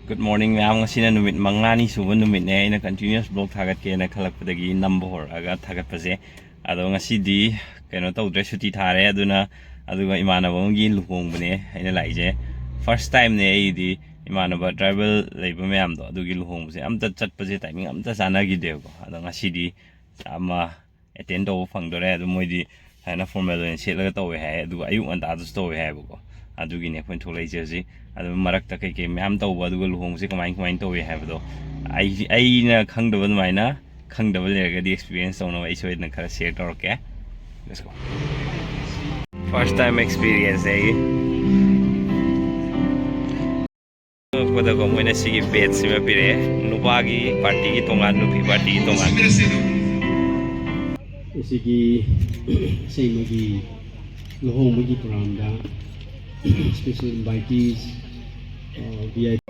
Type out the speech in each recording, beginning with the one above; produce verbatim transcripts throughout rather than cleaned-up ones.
Good morning ꯃꯌꯥꯝ, ꯉꯁꯤꯅ ꯅꯨꯃꯤꯠ ꯃꯉꯥꯅꯤ ꯁꯨꯕ ꯅꯨꯃꯤꯠꯅꯦ ꯑꯩꯅ continuous vlog ꯊꯥꯒꯠꯀꯦꯅ ꯈꯜꯂꯛꯄꯗꯒꯤ ꯅꯝꯕ ꯍꯧꯔꯛꯑꯒ ꯊꯥꯒꯠꯄꯁꯦ꯫ ꯑꯗꯣ ꯉꯁꯤꯗꯤ ꯀꯩꯅꯣ ꯇꯧꯗ꯭ꯔꯦ, ꯁꯨꯇꯤ ꯊꯥꯔꯦ꯫ ꯑꯗꯨꯅ ꯑꯗꯨꯒ ꯏꯃꯥꯟꯅꯕ ꯑꯃꯒꯤ ꯂꯨꯍꯣꯡꯕꯅꯦ ꯑꯩꯅ ꯂꯥꯛꯏꯁꯦ꯫ First timeꯅꯦ ꯑꯩꯗꯤ ꯏꯃꯥꯟꯅꯕ tribal ꯂꯩꯕ ꯃꯌꯥꯝꯗꯣ ꯑꯗꯨꯒꯤ ꯂꯨꯍꯣꯡꯕꯁꯦ ꯑꯝꯇ ꯆꯠꯄꯁꯦ timing ꯑꯝꯇ ꯆꯥꯟꯅꯈꯤꯗꯦꯕꯀꯣ꯫ ꯑꯗꯣ ꯉꯁꯤꯗꯤ ꯑꯃ attend ꯇꯧꯕ ꯐꯪꯗꯣꯔꯦ꯫ ꯑꯗꯨ ꯃꯣꯏꯗꯤ ꯁꯨꯃꯥꯏꯅ formal ꯑꯣꯏꯅ ꯁꯦꯠꯂꯒ ꯇꯧꯋꯦ ꯍꯥꯏ, ꯑꯗꯨꯒ ꯑꯌꯨꯛ ꯉꯟꯇꯥꯗꯁꯨ ꯇꯧꯋꯦ ꯍꯥꯏꯕꯀꯣ꯫ ꯑꯗꯨꯒꯤꯅꯦ ꯑꯩꯈꯣꯏꯅ ꯊꯣꯛꯂꯛꯏꯁꯦ ꯍꯧꯖꯤꯛ꯫ ꯑꯗꯨ ꯃꯔꯛꯇ ꯀꯩꯀꯩ ꯃꯌꯥꯝ ꯇꯧꯕ, ꯑꯗꯨꯒ ꯂꯨꯍꯣꯡꯕꯁꯦ ꯀꯃꯥꯏ ꯀꯃꯥꯏꯅ ꯇꯧꯋꯤ ꯍꯥꯏꯕꯗꯣ ꯑꯩ, ꯑꯩꯅ ꯈꯪꯗꯕ ꯑꯗꯨꯃꯥꯏꯅ, ꯈꯪꯗꯕ ꯂꯩꯔꯒꯗꯤ experience ꯇꯧꯅꯕ ꯑꯩ ꯁꯣꯏꯗꯅ ꯈꯔ share ꯇꯧꯔꯛꯀꯦ꯫ Let's go. First time experience ꯑꯩꯒꯤ꯫ ꯆꯪꯉꯛꯄꯗꯀꯣ ꯃꯣꯏꯅ ꯁꯤꯒꯤ badge ꯁꯤꯃ ꯄꯤꯔꯛꯑꯦ꯫ ꯅꯨꯄꯥꯒꯤ partyꯒꯤ ꯇꯣꯉꯥꯟ, ꯅꯨꯄꯤ partyꯒꯤ ꯇꯣꯉꯥꯟ꯫ ꯑꯁꯤꯒꯤ ꯑꯁꯦꯡꯕꯒꯤ ꯂꯨꯍꯣꯡꯕꯒꯤ programꯗ special invitees, uh, V I P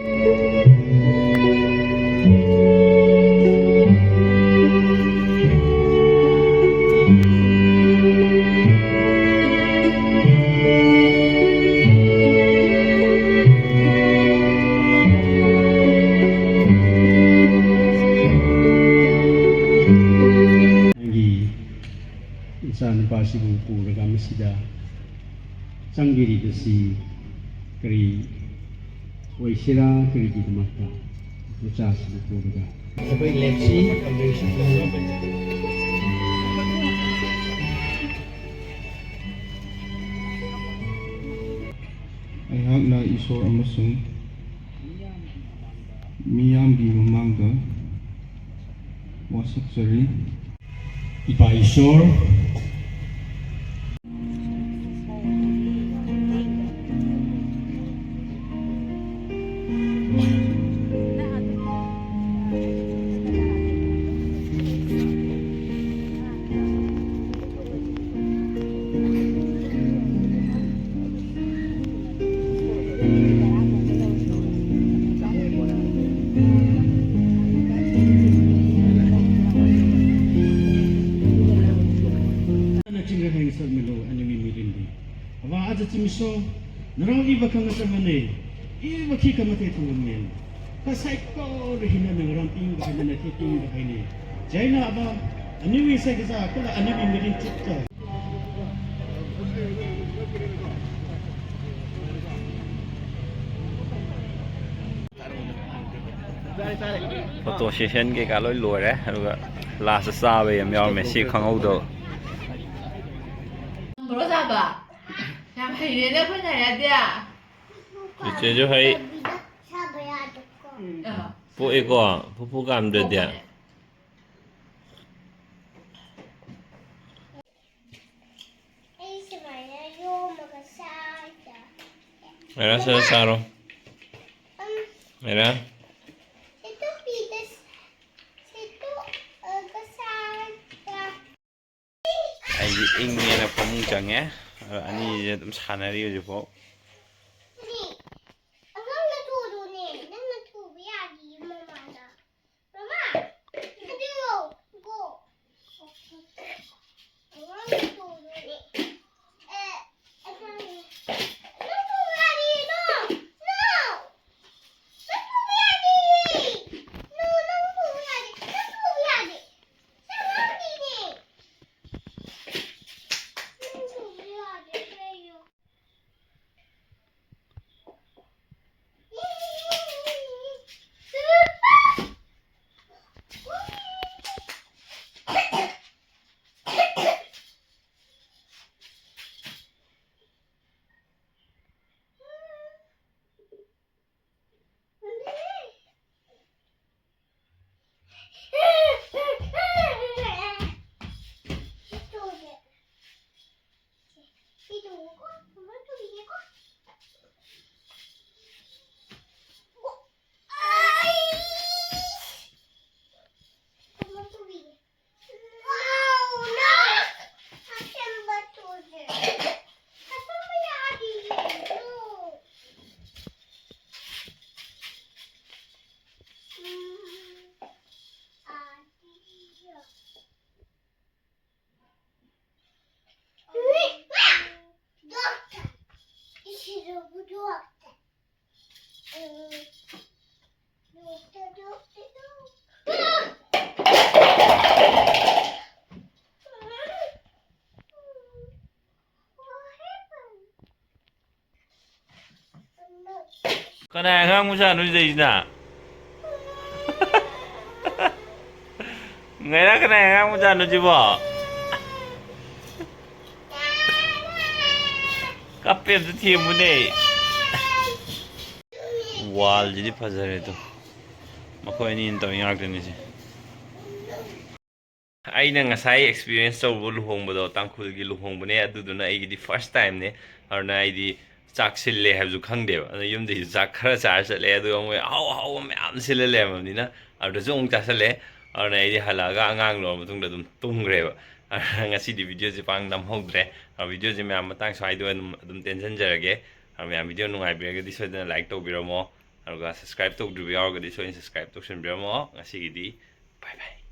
ꯅꯪꯒꯤ ꯏꯆꯥꯅꯨꯄꯥꯁꯤꯕꯨ ꯄꯨꯔꯒ ꯃꯁꯤꯗ ꯆꯪꯕꯤꯔꯤꯕꯁꯤ ꯀꯔꯤ ꯑꯣꯏꯁꯤꯔꯥ? ꯀꯔꯤꯒꯤꯗꯃꯛꯇ ꯃꯆꯥꯁꯤꯕꯨ ꯄꯨꯔꯒ? ꯑꯩꯈꯣꯏ ꯂꯦꯞꯁꯤ꯫ ꯑꯩꯍꯥꯛꯅ ꯏꯁꯣꯔ ꯑꯃꯁꯨꯡ ꯃꯤꯌꯥꯝꯒꯤ ꯃꯃꯥꯡꯗ ꯋꯥꯁꯛꯆꯔꯤ꯫ ꯏꯄꯥ ꯏꯁꯣꯔ꯫ Ana chingra heng sar milo animi mirin di. Ava aja chimso, narao iba kanga sangane, iba ki kamate thangan men. Saikoro hinana ngaram ping bahai na nati ping bahai ni. Jaina aba aniwi sa gaza kula aniwi mirin chukta. Photo session ꯀꯩꯀꯥ ꯂꯣꯏ ꯂꯣꯏꯔꯦ꯫ ꯑꯗꯨꯒ last ꯆꯥꯕꯩ ꯑꯃ ꯌꯥꯎꯔꯝꯃꯦ ꯁꯤ ꯈꯪꯍꯧꯗꯕ꯫ ꯕꯣꯔꯣ ꯆꯥꯕ꯫ ꯌꯥꯝ ꯍꯩꯔꯦꯅꯦ ꯑꯩꯈꯣꯏ ꯅꯥꯏꯔꯥꯗꯤ꯫ ꯆꯤꯆꯦꯁꯨ ꯍꯩ꯫ ꯑꯥ꯫ ꯄꯣꯛꯑꯦꯀꯣ ꯐꯨꯐꯨ ꯀꯥꯝꯗ꯭ꯔꯗꯤ꯫ ꯄꯣꯛꯄꯅꯦ꯫ ꯑꯩ ꯁꯨꯃꯥꯏꯅ ꯌꯣꯝꯃꯒ ꯆꯥꯏꯗ꯫ ꯃꯦꯔꯥ, ꯁꯤꯗ ꯆꯥꯔꯣ꯫ ꯎꯝ꯫ ꯃꯦꯔꯥ꯫ ꯁꯤꯠꯇꯣꯛꯄꯤꯗ-, ꯁꯤꯠꯇꯣꯛꯑꯒ ꯆꯥꯏꯗ꯫ ꯑꯩꯗꯤ ꯏꯪꯉꯦꯅ ꯐꯃꯨꯡ ꯆꯪꯉꯦ꯫ ꯑꯗꯣ ꯑꯅꯤꯁꯦ ꯑꯗꯨꯝ ꯁꯥꯟꯅꯔꯤ ꯍꯧꯖꯤꯛꯐꯥꯎ꯫ ꯑꯉꯥꯡꯅ ꯊꯨꯔꯨꯅꯦ, ꯅꯪꯅ ꯊꯨꯕ ꯌꯥꯗꯤꯌꯦ ꯃꯃꯥꯗ꯫ ꯃꯃꯥ, ꯑꯗꯨ ꯒꯣ꯫ ꯑꯉꯥꯡꯅ ꯊꯨꯔꯨꯅꯦ꯫ ꯑꯦ, ꯑꯉꯥꯡꯅ-, ꯅꯪ ꯊꯨꯕ ꯌꯥꯗꯤꯌꯦ, no, no꯫ ꯅꯪ ꯊꯨꯕ ꯌꯥꯗꯤꯌꯦ꯫ No, ꯅꯪ ꯊꯨꯕ ꯌꯥꯗꯦ, ꯅꯪ ꯊꯨꯕ ꯌꯥꯗꯦ꯫ ꯁꯤ ꯑꯉꯥꯡꯗꯤꯅꯦ꯫ ꯅꯪ ꯊꯨꯕ ꯌꯥꯗꯦ, ꯀꯩꯅꯣ? ꯀꯅꯥꯏ ꯑꯉꯥꯡ ꯃꯆꯥꯅꯣ ꯁꯤꯗꯩꯁꯤꯅ? ꯉꯥꯏꯔꯥ, ꯀꯅꯥꯏ ꯑꯉꯥꯡ ꯃꯆꯥꯅꯣ ꯁꯤꯕꯣ? ꯀꯞꯄꯦ, ꯑꯝꯇ ꯊꯦꯝꯃꯨꯅꯦ꯫ ꯋꯥꯜꯁꯤꯗꯤ ꯐꯖꯔꯦ ꯇꯨ꯫ ꯃꯈꯣꯏ ꯑꯅꯤꯅ ꯇꯧꯔꯤ ꯉꯥꯛꯇꯅꯤꯁꯦ꯫ ꯑꯩꯅ ꯉꯁꯥꯏ ꯑꯦꯛꯁꯄꯤꯔꯤꯌꯦꯟꯁ ꯇꯧꯔꯨꯕ ꯂꯨꯍꯣꯡꯕꯗꯣ ꯇꯥꯡꯈꯨꯜꯒꯤ ꯂꯨꯍꯣꯡꯕꯅꯦ, ꯑꯗꯨꯗꯨꯅ ꯑꯩꯒꯤꯗꯤ ꯐꯥꯔꯁ ꯇꯥꯏꯝꯅꯦ꯫ ꯑꯗꯨꯅ ꯑꯩꯗꯤ ꯆꯥꯛ ꯁꯤꯜꯂꯦ ꯍꯥꯏꯕꯁꯨ ꯈꯪꯗꯦꯕ꯫ ꯑꯗꯨꯅ ꯌꯨꯝꯗꯩꯁꯨ ꯆꯥꯛ ꯈꯔ ꯆꯥꯔ ꯆꯠꯂꯦ, ꯑꯗꯨꯒ ꯃꯣꯏ ꯑꯍꯥꯎ ꯑꯍꯥꯎꯕ ꯃꯌꯥꯝ ꯁꯤꯜꯂ ꯂꯩꯔꯝꯃꯕꯅꯤꯅ ꯑꯗꯨꯗꯁꯨ ꯑꯃꯨꯛ ꯆꯥꯁꯤꯜꯂꯦ꯫ ꯑꯗꯨꯅ ꯑꯩꯗꯤ ꯍꯜꯂꯛꯑꯒ ꯑꯉꯥꯡ ꯂꯧꯔ ꯃꯇꯨꯡꯗ ꯑꯗꯨꯝ ꯇꯨꯝꯈ꯭ꯔꯦꯕ꯫ ꯑꯗꯨꯅ ꯉꯁꯤꯗꯤ ꯚꯤꯗꯤꯑꯣꯁꯦ ꯄꯥꯡ ꯅꯝꯍꯧꯗ꯭ꯔꯦ꯫ ꯑꯗꯣ ꯚꯤꯗꯤꯑꯣꯁꯦ ꯃꯌꯥꯝ ꯃꯇꯥꯡ ꯁ꯭ꯋꯥꯏꯗ ꯑꯣꯏꯅ ꯑꯗꯨꯝ ꯇꯦꯟꯁꯤꯟꯖꯔꯒꯦ꯫ ꯑꯗꯣ ꯃꯌꯥꯝ ꯚꯤꯗꯤꯑꯣ ꯅꯨꯡꯉꯥꯏꯕꯤꯔꯒꯗꯤ ꯁꯣꯏꯗꯅ ꯂꯥꯏꯛ ꯇꯧꯕꯤꯔꯝꯃꯣ, ꯑꯗꯨꯒ ꯁꯕꯁꯀ꯭ꯔꯥꯏꯕ ꯇꯧꯗ꯭ꯔꯤꯕ ꯌꯥꯎꯔꯒꯗꯤ ꯁꯣꯏꯗꯅ ꯁꯕꯁꯀ꯭ꯔꯥꯏꯕ ꯇꯧꯁꯟꯕꯤꯔꯝꯃꯣ꯫ ꯉꯁꯤꯒꯤꯗꯤ ꯕꯥꯏ ꯕꯥꯏ꯫